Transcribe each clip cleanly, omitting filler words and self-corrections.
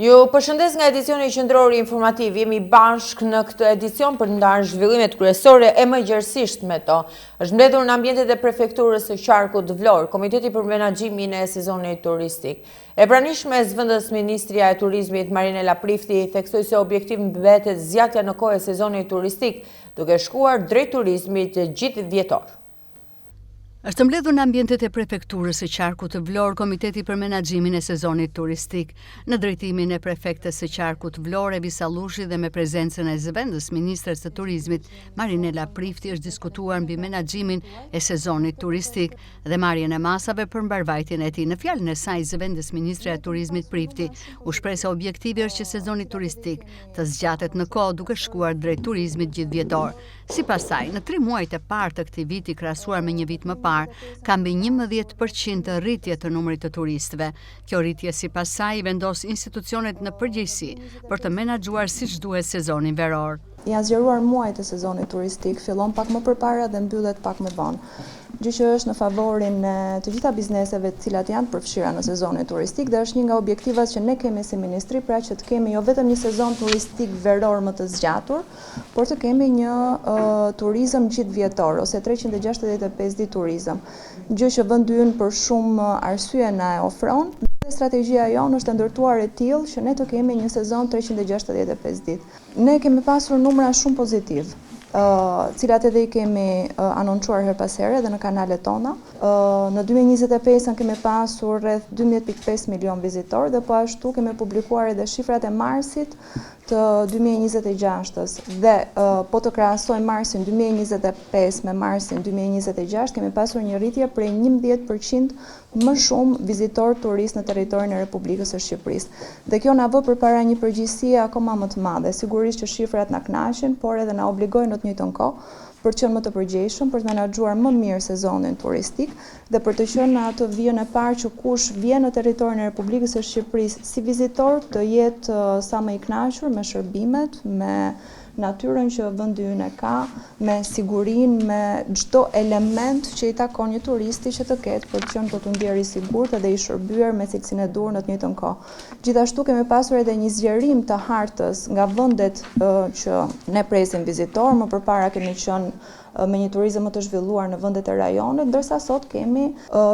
Ju përshëndes nga edicioni qendror informativ. Jemi bashkë në këtë edicion për të ndarë zhvillimet kryesore e më gjerësisht me to. Është mbledhur në ambientet e prefekturës së Qarkut Vlorë, Komiteti për Menaxhimin e Sezonit Turistik. E pranishme zëvendës Ministrja e Turizmit Marinela Prifti theksoi se objektiv mbetet zgjatja në kohë e sezonit turistik, duke shkuar drejt turizmit gjithëvjetor. Është mbledhur në ambientet e prefekturës së Qarkut të Vlorë Komiteti për Menaxhimin e Sezonit Turistik, në drejtimin e prefektes së Qarkut Vlorë Evis Allushi dhe me prezencën e zëvendës ministres së Turizmit Marinela Prifti është diskutuar mbi menaxhimin e sezonit turistik dhe marrjen e masave për mbarëvajtjen e tij. Në fjalën e saj zëvendës ministrja e Turizmit Prifti u shpreh se objektivi është që sezoni turistik të zgjatet në kohë duke shkuar drejt turizmit gjithëvjetor. Sipas saj, në tri muajt e parë të këtij viti krahasuar me një vit më parë, ka mbi 11 për qind rritje të numrit të turistëve. Kjo rritje sipas saj i vendos institucionet në përgjegjësi për të menaxhuar siç duhet sezonin veror. Janë zgjeruar muajt e sezonit turistik, fillon pak më përpara dhe mbyllet pak më vonë, gjë që është në favorin e të gjitha bizneseve të cilat janë të përfshira në sezonin turistik dhe është një nga objektivat që ne kemi si ministri, pra që të kemi jo vetëm një sezon turistik veror më të zgjatur, por të kemi një turizëm gjithëvjetor ose 365 ditë turizëm, gjë që vendi ynë për shumë arsye na e ofron. Dhe strategjia jonë është e ndërtuar e tillë që ne të kemi një sezon 365 ditë. Ne kemi pasur numra shumë pozitivë, të cilat edhe i kemi anonçuar herë pas here edhe në kanalet tona. Në 2025-ën kemi pasur rreth 12.5 milion vizitorë dhe po ashtu kemi publikuar edhe shifrat e marsit të 2026-ës dhe po të krahasojmë marsin 2025 me marsin 2026 kemi pasur një rritje prej 11% më shumë vizitorë turistë në territorin e Republikës së Shqipërisë. Dhe kjo na vë përpara një përgjegjësie akoma më të madhe. Sigurisht që shifrat na kënaqin, por edhe na obligojnë në të njëjtën kohë për të qenë më të përgjegjshëm, për të menaxhuar më mirë sezonin turistik dhe për të qenë në atë vijën e parë që kush vjen në territorin e Republikës së Shqipërisë si vizitor të jetë sa më i kënaqur me shërbimet, me natyrën që vendi ynë e ka, me sigurinë, me çdo element që i takon një turisti që të ketë për të qenë për t'u ndjerë i sigurt edhe i shërbyer me cilësinë e duhur në të njëjtën kohë. Gjithashtu kemi pasur edhe një zgjerim të hartës nga vendet që ne presim vizitorë, më përpara kemi qenë me një turizëm më të zhvilluar në vendet e rajonit, ndërsa sot kemi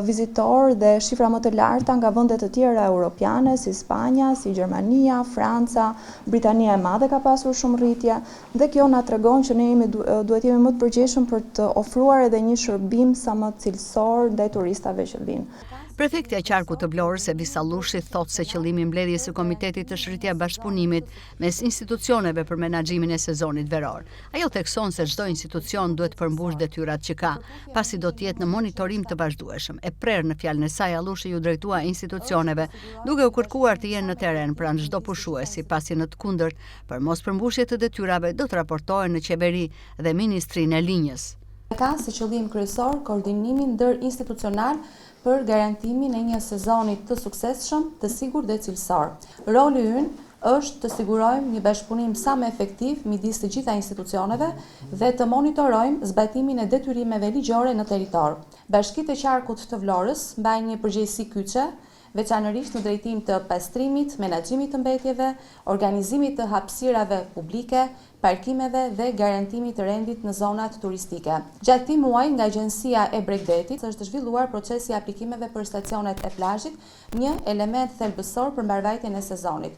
vizitorë dhe shifra më të larta nga vende të tjera europiane, si Spanja, si Gjermania, Franca, Britania e Madhe ka pasur shumë rritje dhe kjo na tregon që ne jemi duhet jemi më të përgjegjshëm për të ofruar edhe një shërbim sa më cilësor ndaj turistave që vijnë. Prefektja e Qarkut të Vlorës, Evis Allushi, thotë se qëllimi i mbledhjes së komitetit është rritja e bashkëpunimit mes institucioneve për menaxhimin e sezonit veror. Ajo thekson se çdo institucion duhet të përmbushë detyrat që ka, pasi do të jetë në monitorim të vazhdueshëm. E prerë në fjalën e saj, Allushi iu drejtua institucioneve, duke u kërkuar të jenë në terren pranë çdo pushuesi, pasi në të kundërt, për mospërmbushje të detyrave do të raportohen në qeveri dhe ministrinë e linjës. Ka si qëllim kryesor koordinimin ndërinstitucional për garantimin e një sezoni të suksesshëm, të sigurt dhe cilësor. Roli ynë është të sigurojmë një bashkëpunim sa më efektiv midis të gjitha institucioneve dhe të monitorojmë zbatimin e detyrimeve ligjore në territor. Bashkitë e qarkut të Vlorës mbajnë një përgjegjësi kyçe, veçanërisht në drejtim të pastrimit, menaxhimit të mbetjeve, organizimit të hapësirave publike, parkimeve dhe garantimit të rendit në zonat turistike. Gjatë këtij muaji nga Agjencia e Bregdetit është zhvilluar procesi i aplikimeve për stacionet e plazhit, një element thelbësor për mbarëvajtjen e sezonit.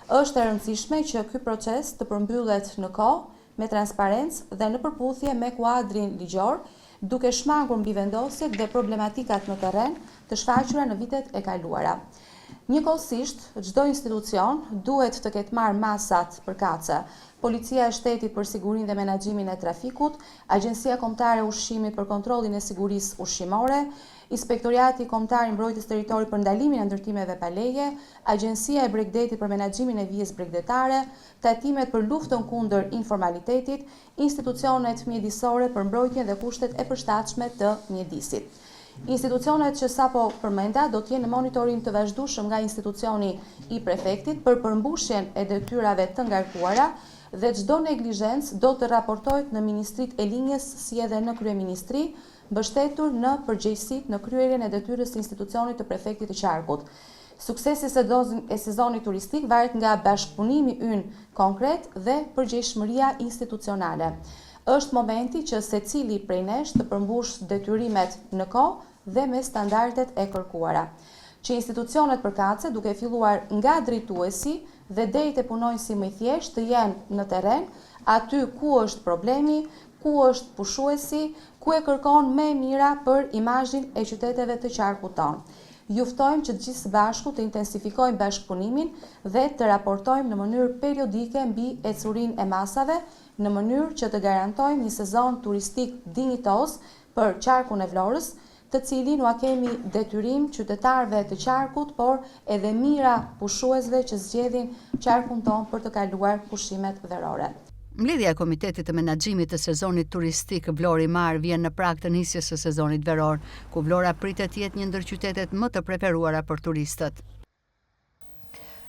Është e rëndësishme që ky proces të përmbyllet në kohë, me transparencë dhe në përputhje me kuadrin ligjor, duke shmangur mbivendosjet dhe problematikat në terren të shfaqura në vitet e kaluara. Njëkohësisht, çdo institucion duhet të ketë marrë masat përkatëse, Policia e Shtetit për sigurinë dhe menaxhimin e trafikut, Agjencia Kombëtare e Ushqimit për kontrollin e sigurisë ushqimore, Inspektoriati Kombëtar i Mbrojtjes së Territorit për ndalimin e ndërtimeve pa leje, Agjencia e Bregdetit për menaxhimin e vijës bregdetare, Tatimet për luftën kundër informalitetit, institucionet mjedisore për mbrojtjen dhe kushtet e përshtatshme të mjedisit. Institucionet që sapo përmenda do të jenë në monitorim të vazhdueshëm nga institucioni i prefektit për përmbushjen e detyrave të ngarkuara dhe çdo neglizhencë do të raportohet në ministritë e linjës si edhe në kryeministri, mbështetur në përgjegjësitë në kryerjen e detyrës së institucionit të prefektit të qarkut. Suksesi i sezonit turistik varet nga bashkëpunimi ynë konkret dhe përgjegjshmëria institucionale. Është momenti që secili prej nesh të përmbushë detyrimet në kohë dhe me standardet e kërkuara. Që institucionet përkatëse, duke filluar nga drejtuesi dhe deri te punonjësi më i thjeshtë të jenë në terren, aty ku është problemi, ku është pushuesi, ku e kërkon më e mira për imazhin e qyteteve të qarkut tonë. Ju ftojmë që të gjithë së bashku të intensifikojmë bashkëpunimin dhe të raportojmë në mënyrë periodike mbi ecurinë e masave në mënyrë që të garantojmë një sezon turistik dinjitoz për qarkun e Vlorës, të cilin ua kemi detyrim qytetarëve të qarkut, por edhe mijëra pushuesve që zgjedhin qarkun tonë për të kaluar pushimet verore. Mbledhja e Komitetit të Menaxhimit të Sezonit Turistik Vlorë-Himarë vjen në prag të nisjes së sezonit veror, ku Vlora pritet të jetë një ndër qytetet më të preferuara për turistët.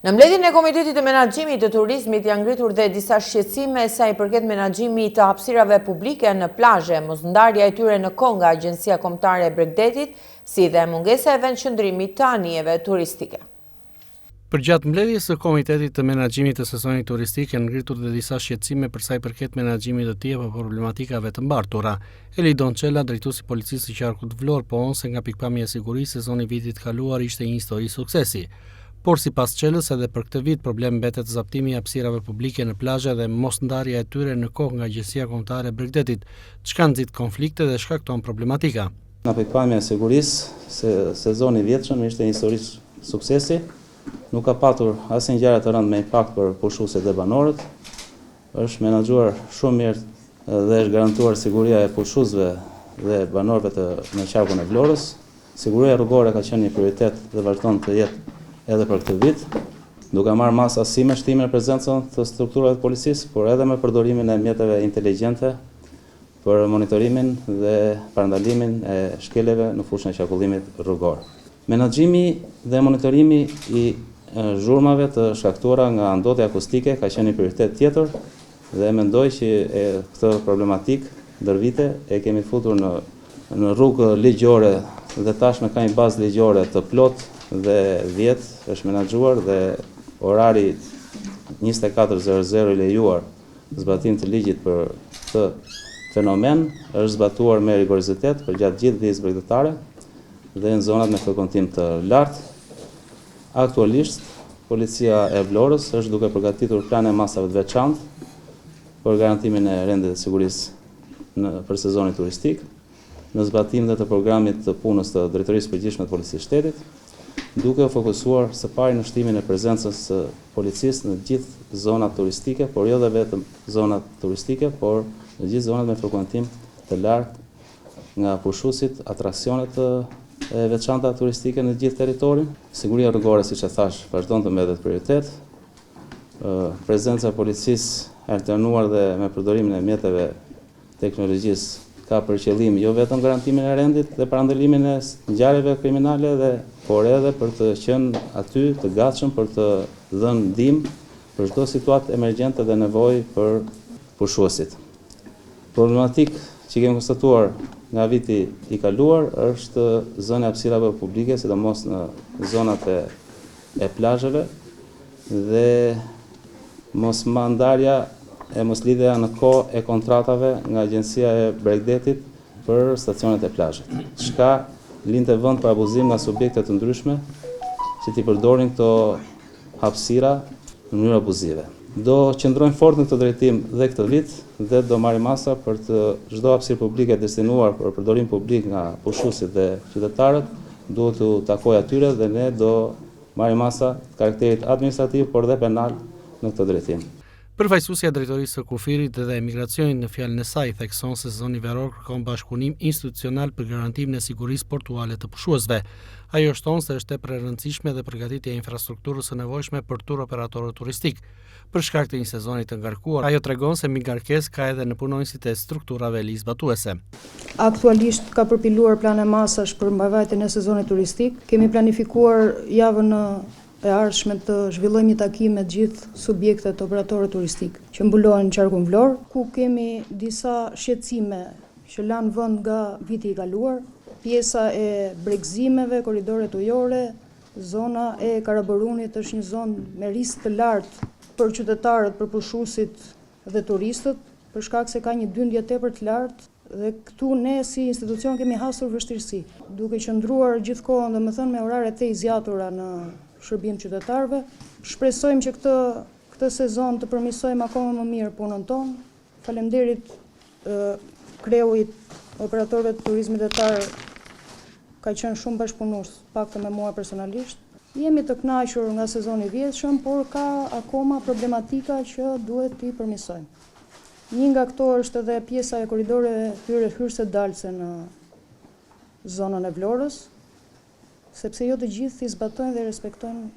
Në mbledhjen e Komitetit të Menaxhimit të Turizmit janë ngritur dhe disa shqetësime sa i përket menaxhimit të hapësirave publike në plazhe, mosndarja e tyre në kohë nga Agjencia Kombëtare e Bregdetit, si dhe mungesa e vendqëndrimit të anijeve turistike. Përgjatë mbledhjes së Komitetit të Menaxhimit të Sezonit Turistik janë ngritur dhe disa shqetësime për sa i përket menaxhimit të tij apo problematikave të mbartura. Elidon Çela, drejtues i Policisë së Qarkut Vlorë, pohon se nga pikëpamja e sigurisë, sezoni i vitit të kaluar ishte një histori suksesi. Por sipas Çelës, edhe për këtë vit problem mbetet zaptimi i hapësirave publike në plazhe dhe mosndarja e tyre në kohë nga Agjencia Kombëtare e Bregdetit, çka nxit konflikte dhe shkakton problematika. Nga pikëpamja e sigurisë, sezoni i vjetshëm ishte një histori suksesi. Nuk ka patur asnjë ngjarje të rëndë me impakt për pushuesit dhe banorët. Është menaxhuar shumë mirë dhe është garantuar siguria e pushuesve dhe banorëve të në qarkun e Vlorës. Siguria rrugore ka qenë një prioritet dhe vazhdon të jetë edhe për këtë vit, duke marrë masa si me shtimin e prezencës të strukturave të policisë, por edhe me përdorimin e mjeteve inteligjente për monitorimin dhe parandalimin e shkeljeve në fushën e qarkullimit rrugor. Menaxhimi dhe monitorimi i zhurmave të shkaktuara nga ndotja akustike ka qenë një prioritet tjetër dhe mendoj që këtë problematikë ndër vite e kemi futur në në rrugë ligjore dhe tashmë ka një bazë ligjore të plotë dhe vjet është menaxhuar dhe orari 24:00 i lejuar zbatim të ligjit për këtë fenomen është zbatuar me rigorozitet përgjatë gjithë vijës bregdetare dhe në zonat me frekuentim të lartë. Aktualisht, Policia e Vlorës është duke përgatitur planin e masave të veçantë për garantimin e rendit dhe sigurisë në për sezonin turistik, në zbatim dhe të programit të punës të Drejtorisë së Përgjithshme të Policisë së Shtetit, duke u fokusuar së pari në shtimin e prezencës së policisë në gjithë zonat turistike, por jo dhe vetëm zonat turistike, por në gjithë zonat me frekuentim të lartë nga pushuesit, atraksionet e veçanta turistike në gjithë territorin. Siguria rrugore, siç e thashë, vazhdon të mbetet prioritet. Prezenca e policisë e alternuar dhe me përdorimin e mjeteve teknologjisë ka për qëllim jo vetëm garantimin e rendit dhe parandalimin e ngjarjeve kriminale dhe por edhe për të qenë aty të gatshëm për të dhënë ndihmë për çdo situatë emergjente dhe nevojë për pushuesit. Problematikë që kemi konstatuar nga viti i kaluar është zënia e hapësirave publike, sidomos në zonat e e plazheve dhe mosndarja e moslidhja në kohë e kontratave nga Agjencia e Bregdetit për stacionet e plazhit, çka linte vend për abuzim nga subjekte të ndryshme që t'i përdorin këto hapësira në mënyrë abuzive. Do qëndrojmë fort në këtë drejtim dhe këtë vit dhe do marrim masa për të çdo hapësirë publike e destinuar për përdorim publik nga pushuesit dhe qytetarët duhet t'u takojë atyre dhe ne do marrim masa të karakterit administrativ por dhe penal në këtë drejtim. Përfaqësuesja e Drejtorisë së Kufirit dhe Emigracionit në fjalën e saj thekson se sezoni veror kërkon bashkëpunim institucional për garantimin e sigurisë portuale të pushuesve. Ajo shton se është tepër e rëndësishme edhe përgatitja e infrastrukturës së nevojshme për turoperatorët turistikë. Për shkak të një sezoni të ngarkuar, ajo tregon se mbingarkesë ka edhe në punonjësit e strukturave ligjzbatuese. Aktualisht ka përpiluar plane masash për mbarëvajtjen e sezonit turistik. Kemi planifikuar javën e ardhshme të zhvillojmë një takim me të gjithë subjektet operatorët turistikë që mbulohen në qarkun Vlorë, ku kemi disa shqetësime që lanë vend nga viti i kaluar, pjesa e bregëzimeve, korridoret ujore. Zona e Karaburunit është një zonë me risk të lartë për qytetarët, për pushuesit dhe turistët, për shkak se ka një dyndje tepër të lartë dhe këtu ne si institucion kemi hasur vështirësi, duke qëndruar gjithë kohën, domethënë me orare të tejzgjatura në shërbim të qytetarëve. Shpresojmë që këtë këtë sezon të përmirësojmë akoma më mirë punën tonë. Faleminderit kreu i operatorëve të turizmit detar ka qenë shumë bashkëpunues, të paktën me mua personalisht. Jemi të kënaqur nga sezoni i vjetshëm, por ka akoma problematika që duhet t'i përmirësojmë. Një nga këto është edhe pjesa e korridoreve hyrë hyrëse dalëse në zonën e Vlorës, sepse jo të gjithë i zbatojnë dhe respektojnë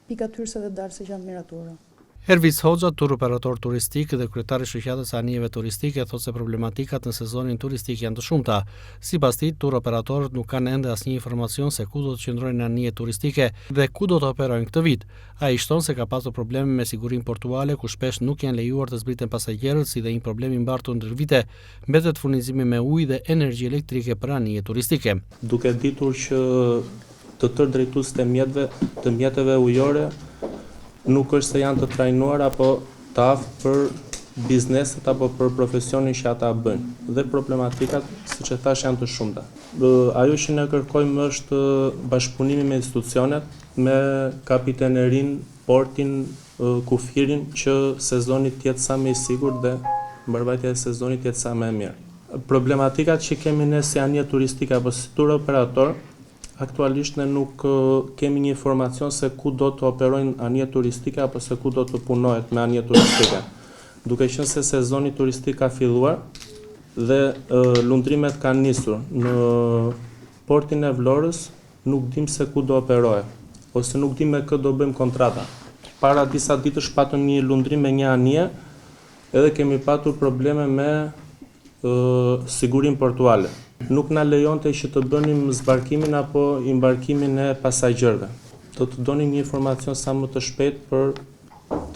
pikat hyrëse dhe dalëse që janë të miratuara. Ervis Hoxha, tur operator turistik dhe kryetar i Shoqatës së Anijeve Turistike, thotë se problematikat në sezonin turistik janë të shumta. Sipas tij, tur operatorët nuk kanë ende asnjë informacion se ku do të qëndrojnë anijet turistike dhe ku do të operojnë këtë vit. Ai shton se ka pasur probleme me sigurinë portuale ku shpesh nuk janë lejuar të zbriten pasagjerët si dhe një problem i mbartur ndër vite mbetet furnizimi me ujë dhe energji elektrike për anijet turistike. Duke ditur që të tërë drejtuesit e mjetëve, të mjeteve ujore nuk është se janë të trajnuar apo të aftë për bizneset apo për profesionin që ata bëjnë. Dhe problematikat, siç e thashë, janë të shumta. Ajo që ne kërkojmë është bashkëpunimi me institucionet, me kapitenerinë, portin, kufirin që sezoni të jetë sa më i sigurt dhe mbarëvajtja e sezonit të jetë sa më e mirë. Problematikat që kemi ne si anije turistike apo si tur operator Aktualisht ne nuk kemi një informacion se ku do të operojnë anijet turistike apo se ku do të punohet me anije turistike. Duke qenë se sezoni turistik ka filluar dhe lundrimet kanë nisur në portin e Vlorës, nuk dimë se ku do operohet ose nuk dimë me kë do bëjmë kontrata. Para disa ditësh patëm një lundrim me një anije edhe kemi patur probleme me sigurinë portuale. Nuk na lejonte që të bënim zbarkimin apo imbarkimin e pasagjerëve. Do të donim një informacion sa më të shpejtë për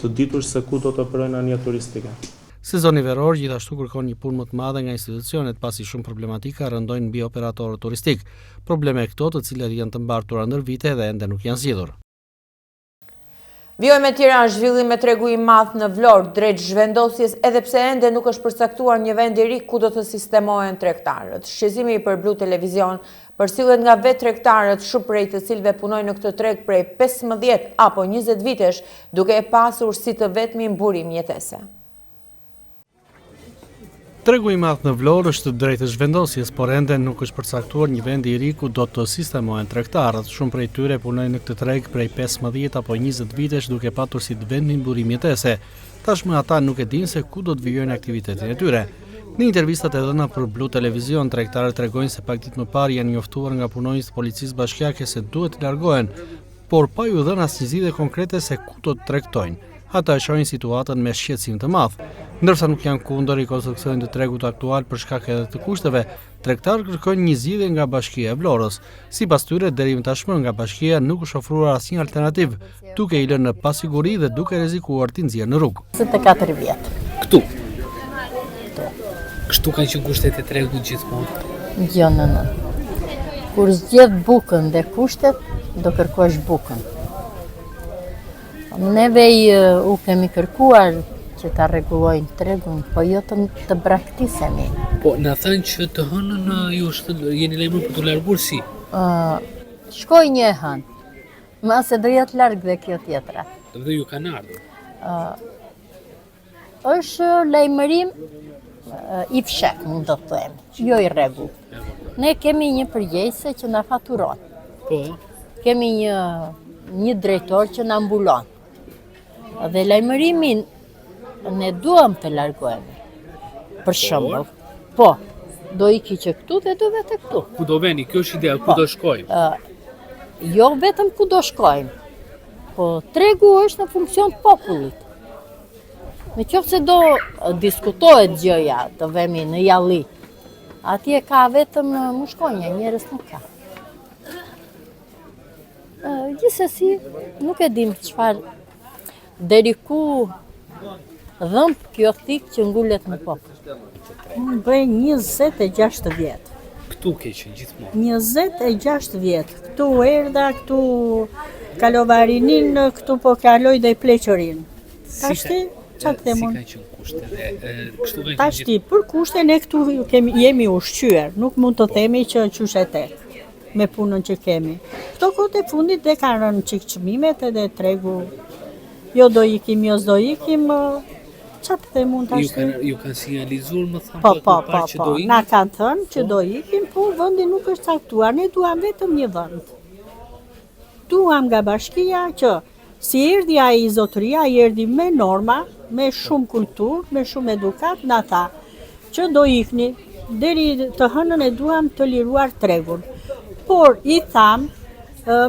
të ditur se ku do të operojnë anijet turistike. Sezoni veror gjithashtu kërkon një punë më të madhe nga institucionet, pasi shumë problematika rëndojnë mbi operatorët turistikë. Probleme këto të cilat janë të mbartura ndër vite dhe ende nuk janë zgjidhur. Vijojmë me tjera zhvillime tregu i madh në Vlorë, drejt zhvendosjes edhe pse ende nuk është përcaktuar një vend i ri ku do të sistemohen tregtarët. Shqetësimi për Blu Televizion përcillet nga vetë tregtarët shumë prej të cilëve punojnë në këtë treg prej 15 apo 20 vitesh, duke e pasur si të vetmin burim jetese. Tregu i madh në Vlorë është drejt zhvendosjes, por ende nuk është përcaktuar një vend i ri ku do të sistemohen tregtarët. Shumë prej tyre punojnë në këtë treg prej 15 apo 20 vitesh duke patur si të vetmin burim jetese. Tashmë ata nuk e dinë se ku do të vijojnë aktivitetin e tyre. Në intervistat e dhëna për Blu Televizion, tregtarët tregojnë se pak ditë më parë janë njoftuar nga punonjës të policisë bashkiake se duhet të largohen, por pa iu dhënë asnjë zgjidhje konkrete se ku do të tregtojnë. Ata e shohin situatën me shqetësim të madh. Ndërsa nuk janë kundër rikonstruksionit të tregut aktual për shkak edhe të kushteve, tregtarët kërkojnë një zgjidhje nga Bashkia e Vlorës. Sipas tyre, deri më tashmë nga bashkia nuk është ofruar asnjë alternativë, duke i lënë në pasiguri dhe duke rrezikuar t'i nxjerrë në rrugë. 24 vjet. Këtu. Këtu. Kështu kanë qenë kushtet e tregut gjithmonë. Jo, në në. Kur zgjedh bukën dhe kushtet, do kërkosh bukën. Neve u kemi kërkuar që ta rregullojnë tregun, po jo të, të braktisemi. Po, na thanë që të hënën ju është, jeni lajmëruar për t'u larguar si? Uh, shkoi një e hënë, mase do jetë larg dhe kjo tjetra. Dhe ju kanë ardhur? Uh, është lajmërim i fshehtë, mund të them, jo i rregullt. Ne kemi një përgjegjëse që na faturon. Po. Kemi një një drejtor që na mbulon. Dhe lajmërimin ne duam të largohemi. Për shembull, po, do iki që këtu dhe do vete këtu. Ku do veni? Kjo është ideja, ku po, do shkojmë? Uh, jo vetëm ku do shkojmë, po tregu është në funksion të popullit. Në qoftë se do diskutohet gjëja, të vemi në jalli, atje ka vetëm mushkonja, njerëz nuk ka. Gjithsesi, nuk e dim çfarë deri ku dhëmb kjo thikë që ngulet në popull. Unë bëj 26 vjet. Këtu ke qenë gjithmonë? 26 vjet. Këtu erdha, këtu kalova rininë, këtu po kaloj dhe pleqërinë. Tashti, ça të them unë? Si kanë qenë kushte dhe kështu kanë qenë Tashti, për kushte ne këtu kemi, jemi ushqyer, nuk mund të po. themi që qysh e tek me punën që kemi. Këto kohët e fundit dhe kanë rënë çik çmimet edhe tregu jo do ikim, jo s'do ikim, Ça të them unë tash? Ju kanë ju kanë sinjalizuar më thënë po, po, po, që do ikim. Na kanë thënë që po. do ikim, po vendi nuk është caktuar. Ne duam vetëm një vend. Duam nga bashkia që si erdhi ai zotëria, ai erdhi me norma, me shumë kulturë, me shumë edukatë, na tha që do ikni deri të hënën e duam të liruar tregun. Por i thamë,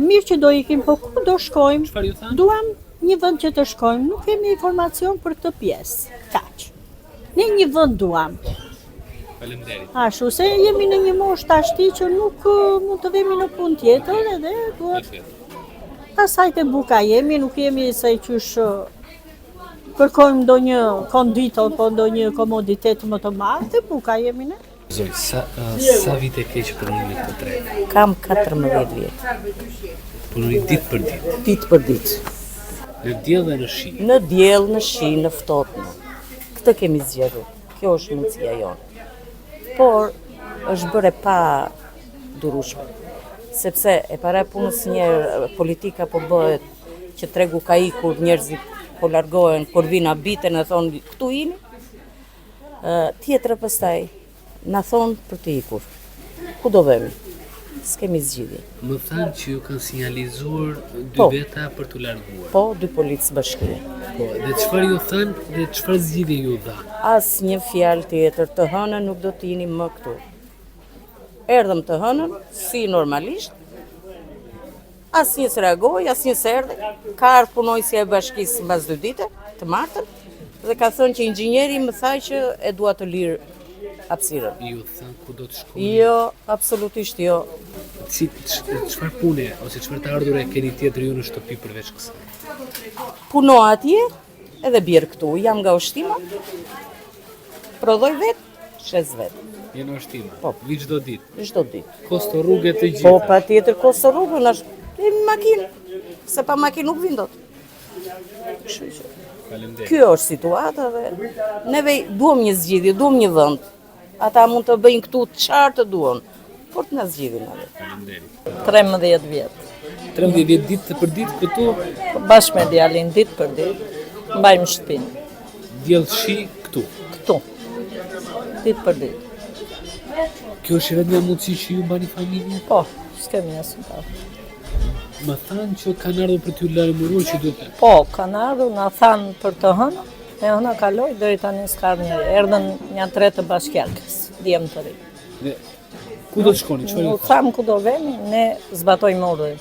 mirë që do ikim, po ku do shkojmë? Duam Një vend që të shkojmë, nuk kemi informacion për këtë pjesë. Kaq. Ne një vend duam. Faleminderit. Ashtu se jemi në një moshë tashti që nuk mund të vemi në punë tjetër edhe duhet. Pastaj te buka jemi, nuk jemi se qysh kërkojmë ndonjë konditë apo ndonjë komoditet më të madh, te buka jemi ne. Zonjë, sa, sa vite ke që punon në këtë treg? Kam 14 vjet. Punoni ditë për ditë? Ditë për ditë. Në diell dhe në shi? Në diell, në shi, në ftohtë. Këtë kemi zgjedhur. Kjo është mundësia jonë. Por është bërë e padurueshme. Sepse e para e punës njëherë politika po bëhet që tregu ka ikur, njerëzit po largohen, kur vijnë habiten e thonë këtu jeni. Tjetra pastaj, na thonë për të ikur. Ku do vemi? S'kemi zgjidhje. Më thanë që ju kanë sinjalizuar dy po. veta për t'u larguar. Po, dy policë bashkie. Po, dhe çfarë ju thanë dhe çfarë zgjidhje ju dhanë? Asnjë fjalë tjetër, të hënën nuk do të jeni më këtu. Erdhëm të hënën, si normalisht, Asnjë s'reagoi, asnjë s'erdhi. Ka ardhur punonjësja e bashkisë mbas dy dite, të martën, dhe ka thënë që inxhinieri më tha që e dua të lirë hapësirën. Ju thanë ku do të shkoni? Jo, absolutisht jo. Si çfarë pune ose çfarë të ardhure keni tjetër ju në shtëpi përveç kësaj? Punoj atje edhe bjerr këtu. Jam nga Hoshtima. Prodhoj vetë, shes vetë. Je në Hoshtima? Po. Vi çdo ditë? Çdo ditë. Kosto rruge të gjitha? Po, patjetër kosto rruge, në është në makinë, se pa makinë nuk vin dot. Kështu që. Faleminderit. Kjo është situata dhe neve duam një zgjidhje, duam një vend. Ata mund të bëjnë këtu çfarë të duan, por të na zgjidhin neve. Faleminderit. 13 vjet. 13 vjet ditë për ditë këtu? Po bashkë me djalin ditë për ditë, mbajmë shtëpinë. Diell shi këtu. Këtu. Ditë për ditë. Kjo është e vetmja mundësi që ju mbani familjen? Po, s'kemi asnjë tjetër. Më thanë që kanë ardhur për t'ju lajmëruar që duhet. Po, kanë ardhur, na thanë për të hënën, e hëna kaloi deri tani s'ka ardhur njeri. Erdhën nja tre të bashkiakes, djem të rinj. Dhe ku do të shkoni? Çfarë? Nuk thamë ku do vemi, ne zbatojmë urdhrin.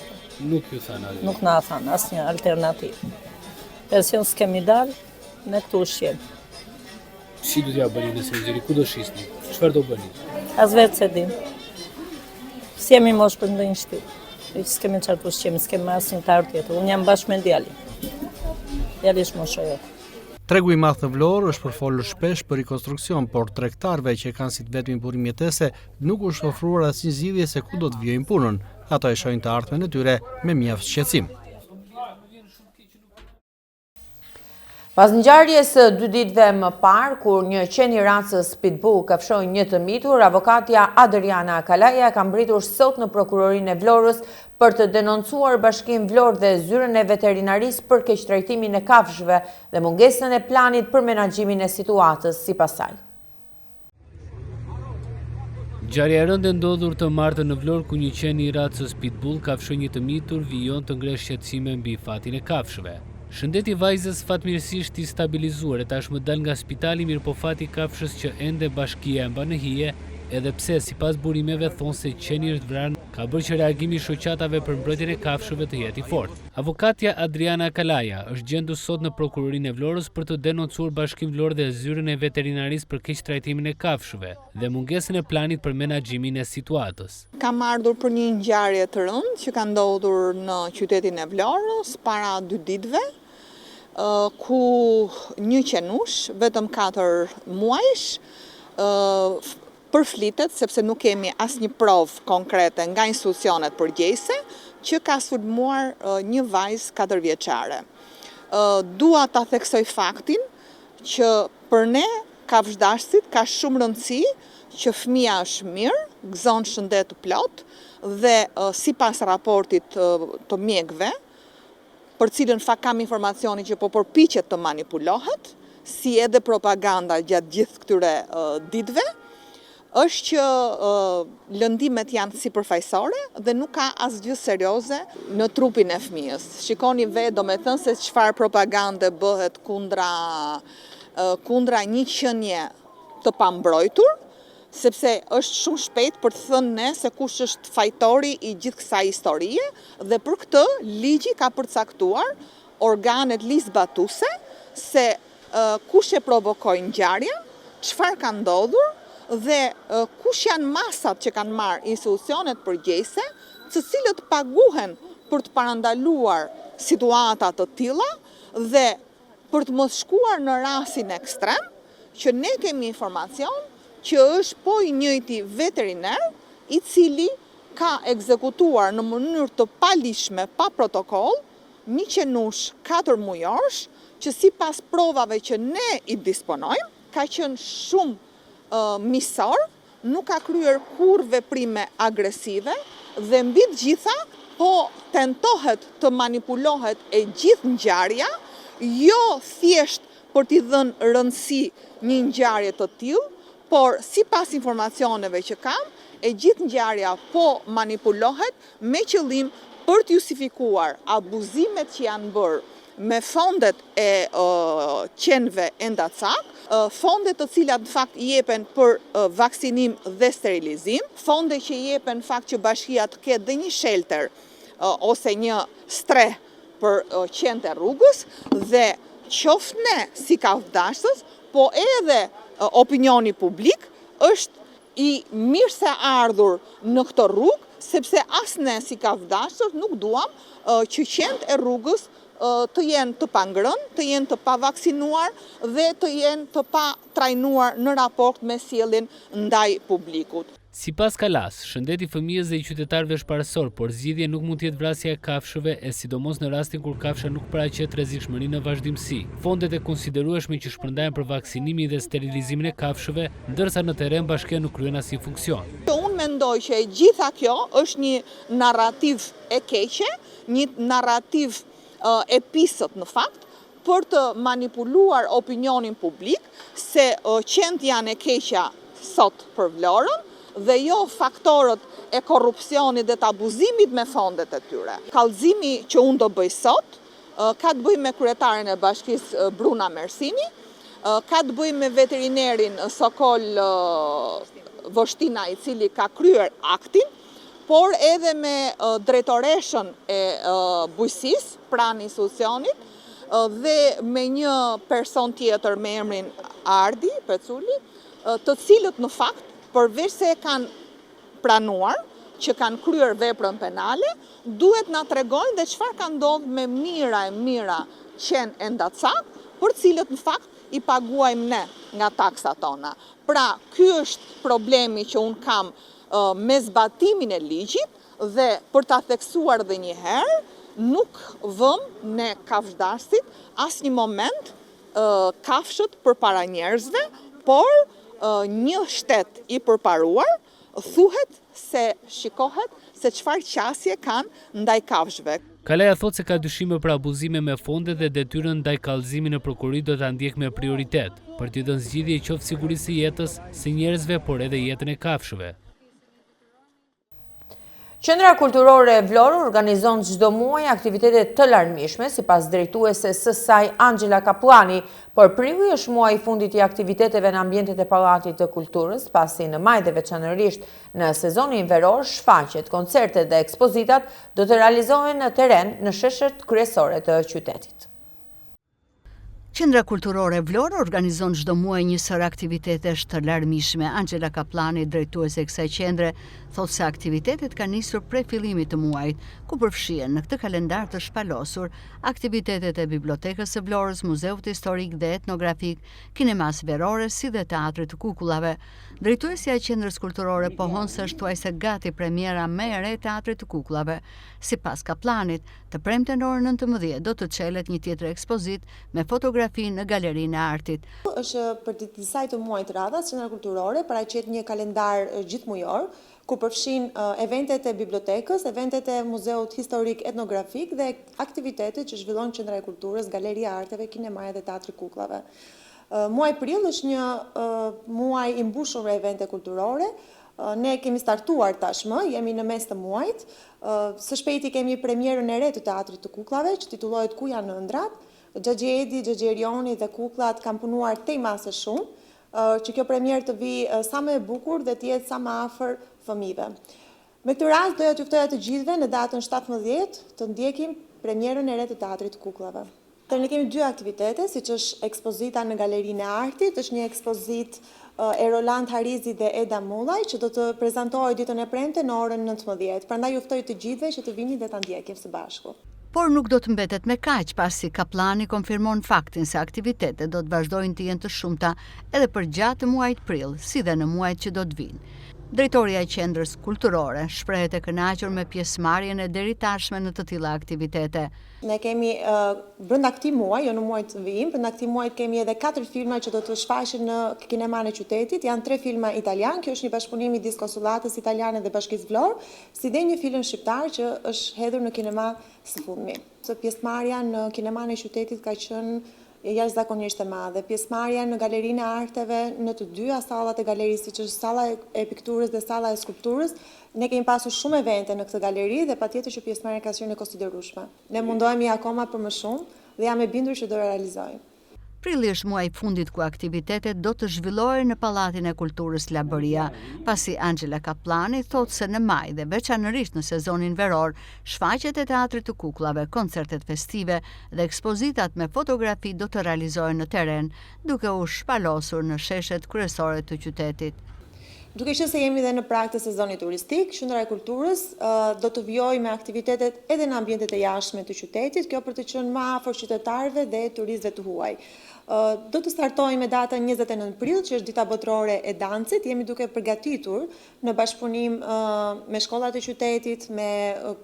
Nuk ju thanë asgjë. Nuk na thanë asnjë alternativë. Pension s'kemi dalë, ne këtu ushqehemi. Si do t'ia bëni nëse ju nxjerrin? Ku do shisni? Çfarë do bëni? As vetë s'e dim. S'jemi moshë për ndonjë shtëpi. S'kemi çfarë të ushqehemi, s'kemi asnjë të ardhur tjetër. Unë jam bashkë me djalin. Djali është mosha jote. Tregu i madh në Vlorë është përfolur shpesh për rikonstruksion, por tregtarëve që e kanë si të vetmin burim jetese nuk u është ofruar asnjë zgjidhje se ku do të vijojnë punën. Ata e shohin të ardhmen e tyre me mjaft shqetësim. Pas ngjarjes së dy ditëve më parë, kur një qen i racës Pitbull kafshoi një të mitur, avokatja Adriana Kalaja ka mbërritur sot në prokurorinë e Vlorës për të denoncuar Bashkinë Vlorë dhe Zyrën e Veterinarisë për keqtrajtimin e kafshëve dhe mungesën e planit për menaxhimin e situatës, sipas saj. Ngjarja e rëndë e ndodhur të martën në Vlorë ku një qen i racës Pitbull kafshoi një të mitur vijon të ngrejë shqetësime mbi fatin e kafshëve. Shëndeti i vajzës fatmirësisht i stabilizuar e tashmë dalë nga spitali mirëpo fati i kafshës që ende bashkia e mban në hije edhe pse sipas burimeve thonë se qeni është vrarë ka bërë që reagimi i shoqatave për mbrojtjen e kafshëve të jetë i fortë. Avokatja Adriana Kalaja është gjendur sot në Prokurorinë e Vlorës për të denoncuar Bashkinë Vlorë dhe Zyrën e Veterinarisë për keqtrajtimin e kafshëve dhe mungesën e planit për menaxhimin e situatës. Kam ardhur për një ngjarje të rëndë që ka ndodhur në qytetin e Vlorës para dy ditëve, ku një qenush, vetëm 4 muajsh, Përflitet, sepse nuk kemi asnjë provë konkrete nga institucionet përgjegjëse, që ka sulmuar një vajzë katërvjeçare. Dua ta theksoj faktin që për ne kafshëdashësit ka shumë rëndësi që fëmija është mirë, gëzon shëndet të plotë dhe sipas raportit të mjekëve, për cilën fakt kam informacionin që po përpiqet të manipulohet, si edhe propaganda gjatë gjithë këtyre ditëve, është që lëndimet janë sipërfaqësore dhe nuk ka asgjë serioze në trupin e fëmijës. Shikoni vetë, domethënë se çfarë propagande bëhet kundra kundra një qenie të pambrojtur, sepse është shumë shpejt për të thënë ne se kush është fajtori i gjithë kësaj historie dhe për këtë ligji ka përcaktuar organet ligjzbatuese se kush e provokoi ngjarjen, çfarë ka ndodhur dhe kush janë masat që kanë marrë institucionet përgjegjëse, të cilët paguhen për të parandaluar situata të tilla dhe për të mos shkuar në rastin ekstrem, që ne kemi informacion që është po i njëjti veteriner i cili ka ekzekutuar në mënyrë të paligjshme, pa protokoll, një qenush katërmujorsh, që sipas provave që ne i disponojmë, ka qenë shumë miqësor, nuk ka kryer kurrë veprime agresive dhe mbi të gjitha po tentohet të manipulohet e gjithë ngjarja, jo thjesht për t'i dhënë rëndësi një ngjarje të tillë, por sipas informacioneve që kam, e gjithë ngjarja po manipulohet me qëllim për të justifikuar abuzimet që janë bërë me fondet e qenve endacak, fonde të cilat në fakt jepen për vaksinim dhe sterilizim, fonde që jepen në fakt që bashkia të ketë dhe një shelter ose një strehë për qentë e rrugës dhe qoftë ne si kafshëdashës, po edhe opinioni publik është i mirëseardhur në këtë rrugë, sepse as ne si kafshëdashës nuk duam që qentë e rrugës të jenë të pangrënë, të jenë të pavaksinuar dhe të jenë të patrajnuar në raport me sjelljen ndaj publikut. Sipas Kalasë, shëndeti i fëmijës dhe i qytetarëve është parësor, por zgjidhje nuk mund të jetë vrasja e kafshëve e sidomos në rastin kur kafsha nuk paraqet rrezikshmëri në vazhdimësi. Fondet e konsiderueshme që shpërndahen për vaksinimin dhe sterilizimin e kafshëve, ndërsa në terren bashkia nuk kryen asnjë funksion. Unë mendoj që e gjitha kjo është një narrativë e keqe, një narrativë e pisët në fakt, për të manipuluar opinionin publik se qentë janë e keqja sot për Vlorën dhe jo faktorët e korrupsionit dhe të abuzimit me fondet e tyre. Kallëzimi që unë do bëj sot ka të bëjë me kryetaren e bashkisë Bruna Mersini, ka të bëjë me veterinerin Sokol Voshtina i cili ka kryer aktin, por edhe me drejtoreshën e bujqësisë pranë institucionit dhe me një person tjetër me emrin Ardi Peculi, të cilët në fakt përveç se e kanë pranuar që kanë kryer veprën penale, duhet na tregojnë dhe çfarë ka ndodhur me mijëra e mijëra qen endacak, për të cilët në fakt i paguajmë ne nga taksat tona. Pra, ky është problemi që unë kam me zbatimin e ligjit dhe për ta theksuar dhe një herë, nuk vëmë ne kafshëdashësit asnjë moment kafshët përpara njerëzve, por një shtet i përparuar thuhet se shikohet se çfarë qasje kanë ndaj kafshëve. Kalaja thotë se ka dyshime për abuzime me fonde dhe detyrën ndaj kallëzimin në prokurori do ta ndjekë me prioritet, për t'i dhënë zgjidhje qoftë sigurisë së jetës së njerëzve por edhe jetën e kafshëve. Qendra Kulturore Vlorë organizon çdo muaj aktivitete të larmishme, sipas drejtueses së saj Angela Kapllani, por prilli është muaji i fundit i aktiviteteve në ambientet e Pallatit të Kulturës, pasi në maj dhe veçanërisht në sezonin veror, shfaqjet, koncertet dhe ekspozitat do të realizohen në terren në sheshet kryesore të qytetit. Qendra Kulturore Vlorë organizon çdo muaj një sërë aktivitetesh të larmishme. Anxhela Kapllani, drejtuese e kësaj qendre, thotë se aktivitetet kanë nisur prej fillimit të muajit, ku përfshihen në këtë kalendar të shpalosur aktivitetet e Bibliotekës së Vlorës, Muzeut Historik dhe Etnografik, Kinemasë Verore si dhe Teatrit të Kukullave. Drejtuesja e Qendrës Kulturore pohon se është thuajse gati premiera më e re e Teatrit të Kukullave. Sipas Kapllanit, Të premten në orën 19 do të çelet një tjetër ekspozitë me fotografi në Galerinë e Artit. Është për të disatën muaj radhazi, Qendra Kulturore paraqet një kalendar gjithëmujor, ku përfshin eventet e bibliotekës, eventet e Muzeut Historik Etnografik dhe aktivitetet që zhvillon Qendra e Kulturës, Galeria e Arteve, Kinemaja dhe Teatri i Kukullave. Muaji prill është një muaj i mbushur me evente kulturore, Ne kemi startuar tashmë, jemi në mes të muajit. Së shpejti kemi premierën e re të Teatrit të Kukullave, që titullohet Ku janë ëndrrat. Xhaxhi Edi, Xhaxhi Erioni dhe kukullat kanë punuar tej mase shumë, që kjo premierë të vijë sa më e bukur dhe të jetë sa më afër fëmijëve. Me këtë rast doja t'ju ftoja të gjithëve në datën 17 të ndjekim premierën e re të Teatrit të Kukullave. Tani kemi dy aktivitete, siç është ekspozita në Galerinë e Artit, është një ekspozitë e Roland Harizit dhe Eda Mullaj, që do të prezantohet ditën e premte në orën 19. Prandaj ju ftoj të gjithëve që të vini dhe ta ndjekim së bashku. Por nuk do të mbetet me kaq, pasi Kapllani konfirmon faktin se aktivitetet do të vazhdojnë të jenë të shumta edhe përgjatë muajit prill, si dhe në muajt që do të vijnë. Drejtorja e Qendrës Kulturore shprehet e kënaqur me pjesëmarrjen e deritashme në të tilla aktivitete. Ne kemi brenda këtij muaji, jo në muajt në vijim, brenda këtij muaji kemi edhe katër filma që do të shfaqen në kinemanë e qytetit. Janë tre filma italianë, kjo është një bashkëpunim midis Konsullatës Italiane dhe Bashkisë Vlorë, si dhe një film shqiptar që është hedhur në kinema së fundmi. Pjesëmarrja në kinemanë e qytetit ka qenë jashtëzakonisht e madhe. Pjesëmarrja në Galerinë e Arteve, në të dyja sallat e galerisë, siç është salla e pikturës dhe salla e skulpturës, ne kemi pasur shumë evente në këtë galeri dhe patjetër që pjesëmarrja ka qenë e konsiderueshme. Ne mundohemi akoma për më shumë dhe jam e bindur që do e realizojmë. Prilli është muaji i fundit ku aktivitetet do të zhvillohen në Pallatin e Kulturës Labëria, pasi Anxhela Kapllani thotë se në maj dhe veçanërisht në sezonin veror, shfaqjet e Teatrit të Kukullave, koncertet festive dhe ekspozitat me fotografi do të realizohen në terren, duke u shpalosur në sheshet kryesore të qytetit. Duke qenë se jemi dhe në prag të sezonit turistik, Qendra e Kulturës do të vijojë me aktivitetet edhe në ambientet e jashtme të qytetit, kjo për të qenë më afër qytetarëve dhe turistëve të huaj. Do të startojmë me datën 29 prill, që është Dita Botërore e Dancit, jemi duke përgatitur në bashkëpunim me shkollat e qytetit, me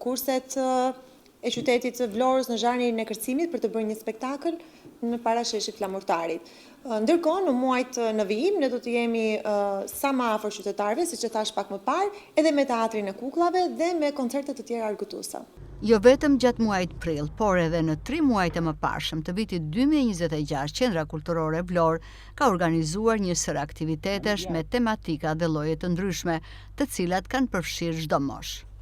kurset e qytetit të Vlorës në zhanrin e kërcimit për të bërë një spektakël në para sheshit Flamurtarit. Ndërkohë, në muajt në vijim, ne do të jemi sa më afër qytetarëve, siç e thashë pak më parë, edhe me teatrin e kukullave dhe me koncerte të tjera argëtuese. Jo vetëm gjatë muajit prill, por edhe në tri muajt e mëparshëm të vitit 2026, Qendra Kulturore Vlorë ka organizuar një sërë aktivitetesh me tematika dhe lloje të ndryshme, të cilat kanë përfshirë çdo moshë.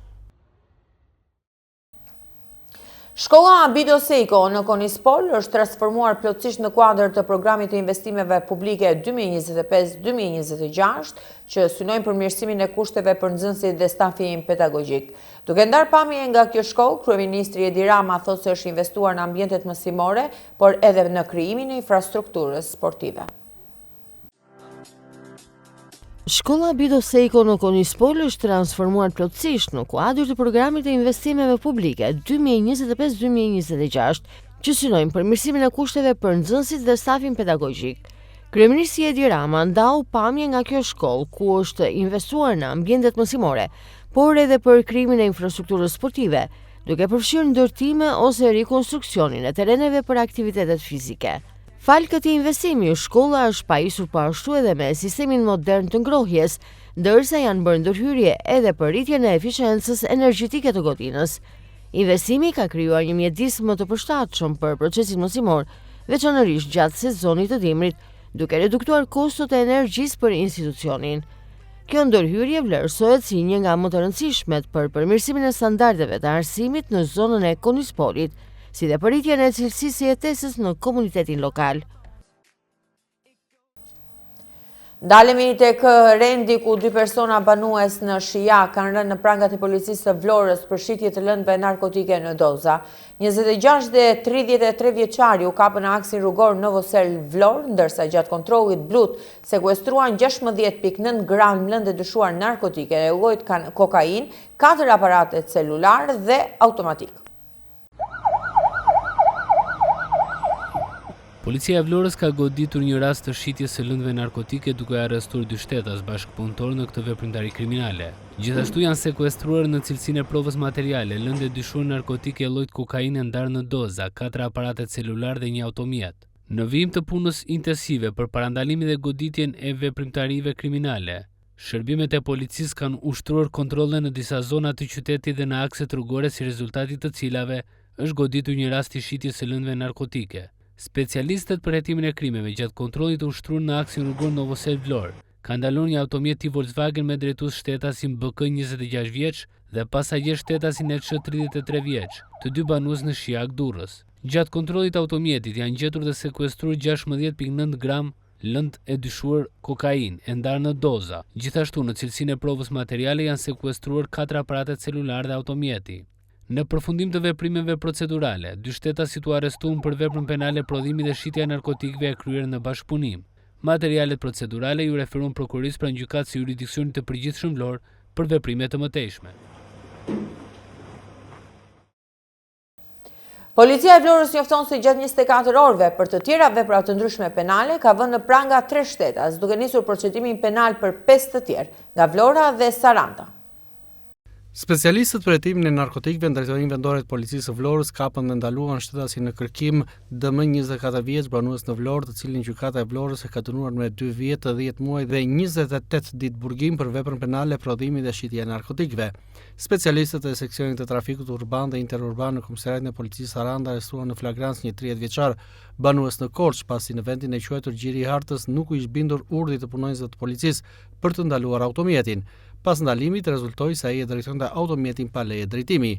Shkolla Bido Sejko në Konispol është transformuar plotësisht në kuadër të programit të investimeve publike 2025-2026, që synojnë përmirësimin e kushteve për nxënësit dhe stafin pedagogjik. Duke ndarë pamje nga kjo shkollë, kryeministri Edi Rama thotë se është investuar në ambientet mësimore, por edhe në krijimin e infrastrukturës sportive. Shkolla Bido Sejko në Konispol është transformuar plotësisht në kuadër të programit të investimeve publike 2025-2026, që synojnë përmirësimin e kushteve për nxënësit dhe stafin pedagogjik. Kryeministri Edi Rama ndau pamje nga kjo shkollë, ku është investuar në ambientet mësimore, por edhe për krijimin e infrastrukturës sportive, duke përfshirë ndërtime ose rikonstruksionin e terreneve për aktivitetet fizike. Falë këtij investimi, shkolla është pajisur po ashtu edhe me sistemin modern të ngrohjes, ndërsa janë bërë ndërhyrje edhe për rritjen e eficiencës energjetike të godinës. Investimi ka krijuar një mjedis më të përshtatshëm për procesin mësimor, veçanërisht gjatë sezonit të dimrit, duke reduktuar kostot e energjisë për institucionin. Kjo ndërhyrje vlerësohet si një nga më të rëndësishmet për përmirësimin e standardeve të arsimit në zonën e Konispolit, si dhe për rritjen e cilësisë së jetesës në komunitetin lokal. Ndalemi tek rendi ku dy persona banues në Shijak kanë rënë në prangat e policisë së Vlorës për shitje të lëndëve narkotike në doza. 26 dhe 33 vjeçari u kapën në aksin rrugor Novoselë-Vlorë, ndërsa gjatë kontrollit blutë sekuestruan 16.9 gram lëndë e dyshuar narkotike e llojit kokainë, 4 aparate celularë dhe automatikë. Policia e Vlorës ka goditur një rast të shitjes së lëndëve narkotike duke arrestuar dy shtetas bashkëpunëtorë në këtë veprimtari kriminale. Gjithashtu janë sekuestruar në cilësinë e provës materiale lëndë e dyshuar narkotike e llojit kokainë e ndarë në doza, katër aparate celularë dhe një automjet. Në vijim të punës intensive për parandalimin dhe goditjen e veprimtarive kriminale, Shërbimet e policisë kanë ushtruar kontrolle në disa zona të qytetit dhe në akset rrugore si rezultat i të cilave është goditur një rast i shitjes së lëndëve narkotike. Specialistët për hetimin e krimeve gjatë kontrollit të ushtruar në aksin rrugor Novoselë-Vlorë kanë ndaluar një automjet tip Volkswagen me drejtues shtetasin BK 26 vjeç dhe pasagjer shtetasin EÇ 33 vjeç, të dy banues në Shijak, Durrës. Gjatë kontrollit të automjetit janë gjetur dhe sekuestruar 16.9 gram Lëndë e dyshuar kokainë, e ndarë në doza. Gjithashtu, në cilësinë e provës materiale janë sekuestruar katër aparate celularë dhe automjeti. Në përfundim të veprimeve procedurale, dy shtetasit u arrestuan për veprën penale Prodhimi dhe shitja e narkotikëve e kryer në bashkëpunim. Materialet procedurale iu referuan Prokurorisë pranë Gjykatës së Juridiksionit të Përgjithshëm Vlorë për veprime të mëtejshme. Policia e Vlorës njofton se gjatë 24 orëve për të tjera vepra të ndryshme penale ka vënë në pranga 3 shtetas, duke nisur procedimin penal për 5 të tjerë, nga Vlora dhe Saranda. Specialistët për hetimin e narkotikëve në Drejtorinë Vendore të Policisë së Vlorës kapën dhe ndaluan shtetasin në kërkim DM 24 vjeç, banues në Vlorë, të cilin Gjykata e Vlorës e ka dënuar me 2 vjet, 10 muaj dhe 28 ditë burgim për veprën penale prodhimi dhe shitja e narkotikëve. Specialistët e seksionit të trafikut urban dhe interurban në Komisariatin e Policisë Saranda arrestuan në flagrancë një 30 vjeçar banues në Korçë, pasi në vendin e quajtur Gjiri i Hartës nuk u ish bindur urdhrit të punonjësve të policisë për të ndaluar automjetin. Pas ndalimit rezultoi se ai e drejtonte automjetin pa leje drejtimi.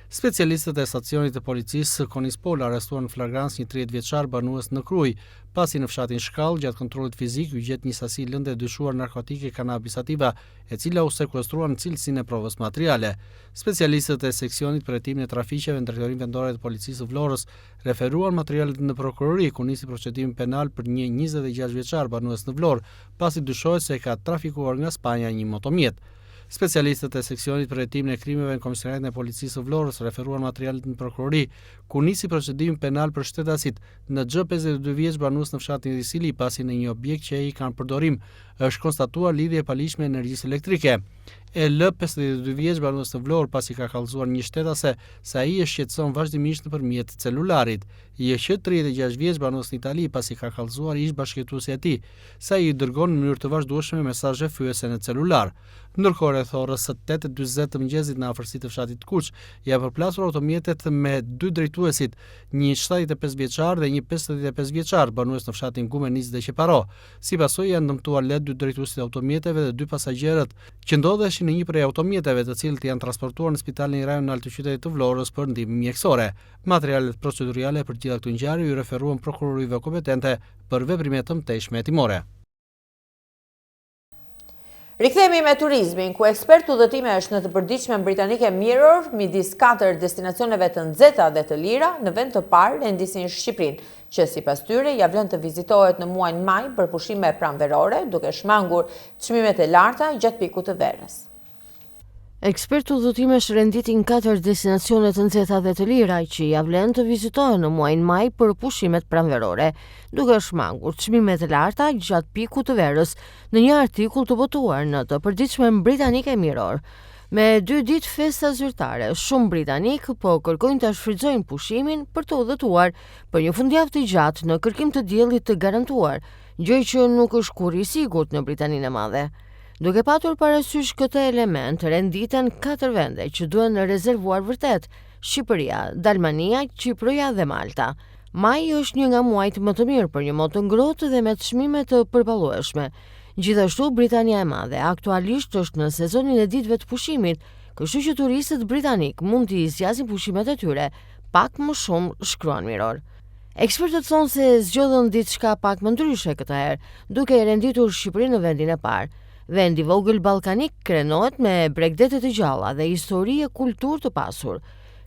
Specialistët e stacionit të policisë së Konispol arrestuan në flagrancë një 30 vjeçar banues në Krujë, pasi në fshatin Shkallë gjatë kontrollit fizik iu gjet një sasi lënde e dyshuar narkotike cannabis sativa e cila u sekuestrua në cilësinë e provës materiale. Specialistët e seksionit për hetimin e trafiqeve në Drejtorinë Vendore të Policisë së Vlorës referuan materialet në prokurori, ku nisi procedimin penal për një 26 vjeçar banues në Vlorë, pasi dyshohet se ka trafikuar nga Spanja një motomjet. Specialistët e seksionit për hetimin e krimeve në Komisariatin e Policisë së Vlorës referuan materialet në prokurori, ku nisi procedimin penal për shtetasit NG 52 vjeç banues në fshatin Risili, pasi në një objekt që ai ka në përdorim është konstatuar lidhje e paligjshme e energjisë elektrike. EL 52 vjeç banues në Vlorë, pasi ka kallëzuar një shtetase se ai e shqetëson vazhdimisht nëpërmjet celularit. JQ 36 vjeç banues në Itali, pasi ka kallëzuar ish bashkëjetuesja e tij se ai i dërgon në mënyrë të vazhdueshme mesazhe fyese në celular. Ndërkohë rreth orës së 8:40 të mëngjesit në afërsi të fshatit Kuç, janë përplasur automjetet me dy drejtuesit, një 75 vjeçar dhe një 55 vjeçar, banues në fshatin Gumenicë dhe Qeparo. Si pasojë janë dëmtuar lehtë dy drejtuesit e automjeteve dhe dy pasagjerët që ndodheshin në një prej automjeteve, të cilët janë transportuar në spitalin rajonal të qytetit të Vlorës për ndihmë mjekësore. Materialet proceduriale për të gjitha këto ngjarje iu referuan prokurorive kompetente për veprime të mëtejshme hetimore. Rikthehemi me turizmin, ku ekspertë udhëtimesh në të përditshmen britanike Mirror, midis katër destinacioneve të nxehta dhe të lira, në vend të parë rendisin Shqipërinë, që sipas tyre ia vlen të vizitohet në muajin maj për pushime pranverore, duke shmangur çmimet e larta gjatë pikut të verës. Ekspertë udhëtimesh renditin katër destinacione të nxehta dhe të lira që ia vlen të vizitohen në muajin maj për pushimet pranverore, duke shmangur çmimet e larta gjatë pikut të verës, në një artikull të botuar në të përditshmen britanike Mirror. Me dy ditë festa zyrtare, shumë britanikë po kërkojnë ta shfrytëzojnë pushimin për të udhëtuar për një fundjavë të gjatë në kërkim të diellit të garantuar, gjë që nuk është kurrë i sigurt në Britaninë e Madhe. Duke patur parasysh këtë element, renditen katër vende që duhen rezervuar vërtet, Shqipëria, Dalmania, Qiproja dhe Malta. Maji është një nga muajt më të mirë për një mot të ngrohtë dhe me çmime të përballueshme. Gjithashtu, Britania e Madhe aktualisht është në sezonin e ditëve të pushimit, kështu që turistët britanikë mund t'i zgjasin pushimet e tyre pak më shumë, shkruan Mirror. Ekspertët thonë se zgjodhën diçka pak më ndryshe këtë herë, duke e renditur Shqipërinë në vendin e parë. Vendi i vogël ballkanik krenohet me bregdete të gjalla dhe histori e kulturë të pasur.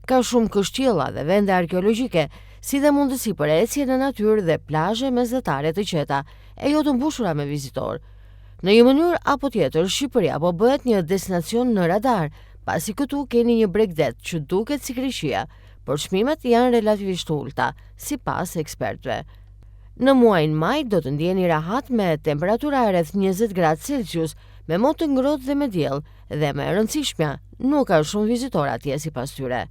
Ka shumë kështjella dhe vende arkeologjike, si dhe mundësi për ecje në natyrë dhe plazhe mesdhetare të qeta, e jo të mbushura me vizitorë. Në një mënyrë apo tjetër, Shqipëria po bëhet një destinacion në radar, pasi këtu keni një bregdet që duket si Greqia, por çmimet janë relativisht të ulëta, sipas ekspertëve. Në muajin maj do të ndiheni rehat me temperatura rreth 20 gradë Celsius, me mot të ngrohtë dhe me diell, dhe më e rëndësishmja, nuk ka shumë vizitorë atje sipas tyre.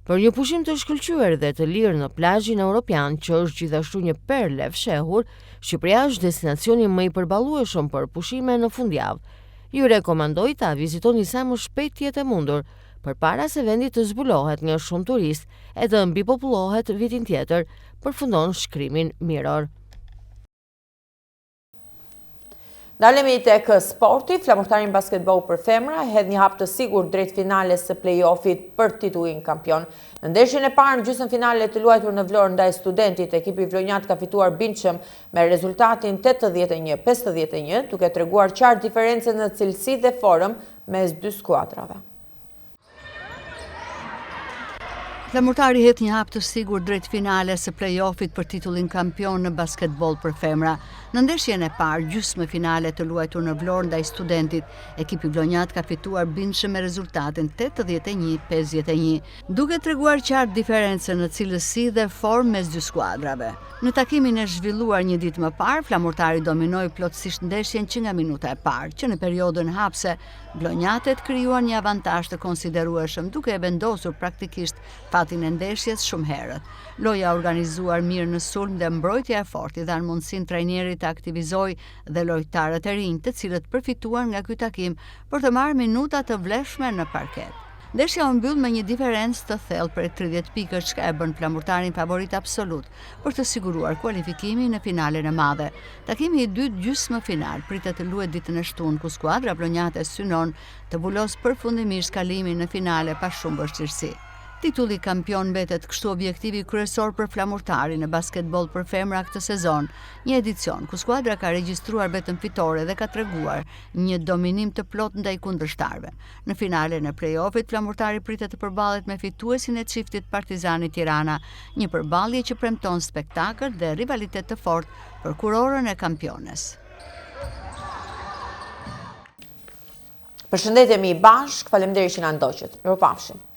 Për një pushim të shkëlqyer dhe të lirë në plazhin europian, që është gjithashtu një perlë e fshehur, Shqipëria është destinacioni më i përballueshëm për pushime në fundjavë. Ju rekomandoj ta vizitoni sa më shpejt të jetë e mundur, përpara se vendi të zbulohet nga shumë turistë e të mbipopullohet vitin tjetër, përfundon shkrimin Mirror. Ndalemi tek sporti, Flamurtari në basketboll për femra, hedh një hap të sigurt drejt finales së play-offit për titullin kampion. Në ndeshjen e parë në gjysmëfinale të luajtur në Vlorë ndaj Studentit, ekipi vlonjat ka fituar bindshëm me rezultatin 81-51, duke treguar qartë diferencën në cilësi dhe formë mes dy skuadrave. Flamurtari hedh një hap të sigurt drejt finales së play-offit për titullin kampion në basketboll për femra. Në ndeshjen e parë, gjysmëfinale të luajtur në Vlorë ndaj Studentit, ekipi vlonjat ka fituar bindshëm me rezultatin 81-51, duke treguar qartë diferencën në cilësi dhe formë mes dy skuadrave. Në takimin e zhvilluar një ditë më parë, Flamurtari dominoi plotësisht ndeshjen që nga minuta e parë, që në periodën hapëse Vlonjatet krijuan një avantazh të konsiderueshëm, duke e vendosur praktikisht fatin e ndeshjes shumë herët. Loja e organizuar mirë në sulm dhe mbrojtja e fortë i dhanë mundësinë trajnerit të aktivizojë dhe lojtarët e rinj, të cilët përfituan nga ky takim për të marrë minuta të vlefshme në parket. Ndeshja u mbyll me një diferencë të thellë prej 30 pikësh, çka e bën Flamurtarin favorit absolut për të siguruar kualifikimin në finalen e madhe. Takimi i dytë gjysmëfinal pritet të luhet ditën e shtunë, ku skuadra vlonjate synon të vulosë përfundimisht kalimin në finale pa shumë vështirësi. Titulli kampion mbetet kështu objektivi kryesor për Flamurtarin në basketboll për femra këtë sezon, një edicion ku skuadra ka regjistruar vetëm fitore dhe ka treguar një dominim të plotë ndaj kundërshtarëve. Në finalen e play-offit, Flamurtari pritet të përballet me fituesin e çiftit Partizani-Tirana, një përballje që premton spektakël dhe rivalitet të fortë për kurorën e kampiones. Përshëndetemi bashkë, faleminderit që na ndoqët. Mirupafshim.